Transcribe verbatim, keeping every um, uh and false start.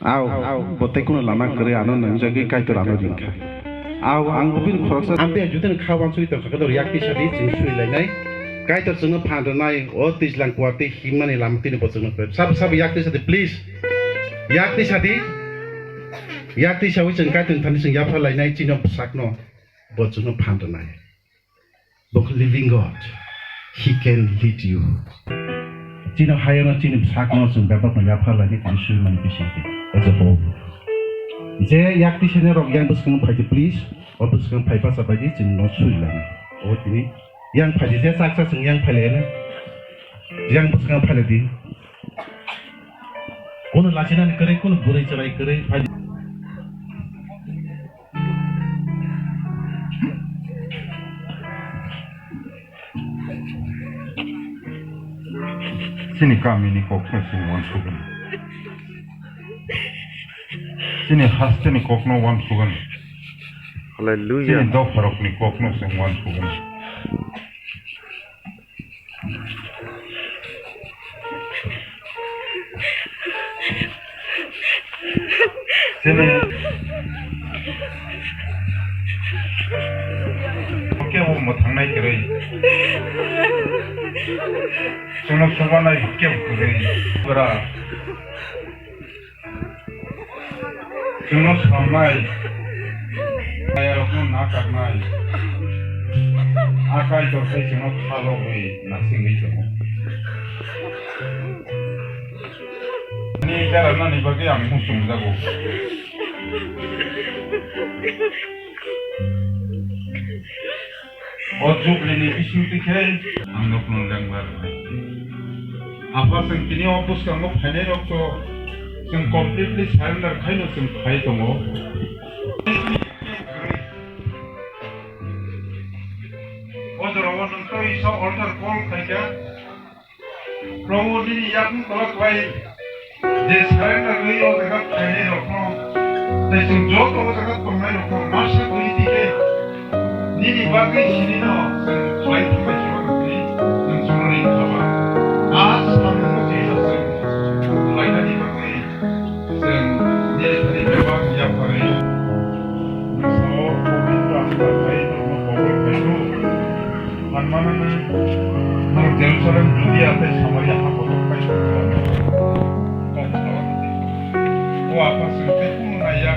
Aw, aw, bo tei kuno lama kwrwi ano nwngjagwi Kaitor ano ringkha. Aw, ang bo bini khoroksa. Ang bini jotoni kha wansugwi tongkha, khe yak tisa di chwng sui lainai. Kaitor chwngno phan rwnai, o twijlang kuar tei himnani lama tini bo chwngno kwrwi. Sabo sabo yak tisa di, please. Yak tisa di. Yak tisawi chwng Kaitorni thani chwng yaphar lainai, chini bwsakno bo chwngno phan rwnai. Bo khe living God. He can lead you. Chini hayano chini bwsakno chwng bebakno yaphar lainai tini sui mani bisingtwi. As a whole. Je yak tisani rok yang bwskango phaidi, please. O bwskango phai basa baidi chwng no sui lainai. O tini yang phaidi je chak chak chwng yang phai lainai. Yang bwskango phai laidi. Kuno lachinani kwrwi, kuno bwrwi chwrai kwrwi phai. Chini kamini kokno chwng uansukgwno. Chini hasteni kokno uansukgwno. Hallelujah. Chini dopharokni kokno chwng uansukgwno. Chini kebo mwthangnai kwrwi. Chwngno chubanai kebo kwrwi. Bwra. Chwngno samnai, mayarokno nakarnai, a Kaitor tei chwngno khalogwi nasingwi tongo. Ani jaranani bagwi ang muchungjago. O Jubilee ni bisingtwi khe ang nokno lengbar. Apha, chwng tini o bwskango phainai rok to chwng completely surrender khaino chwng khai tongo. O jorao nwng to Isa altar call khaikha. Probu nini yakung tola kwlai je surrender wngwi o jaga phainai rokno, tei chwng joto o jaga tongnai rokno masa twi tike nini bagwi sinino chwng khlai thangbai se wngwi nwng chwngno ring khaba. A samungno Jesus chwng khlainani bagwi chwng nini thani bebak yapharwi nwng sao Pokito Amsa khai norokno kobol khaio. Phan mano nwng, norok Jerusalem, Judia tei Samaria ha kotor pai tongkha. Kok sao tei o Apha chwng tei kunu naiya.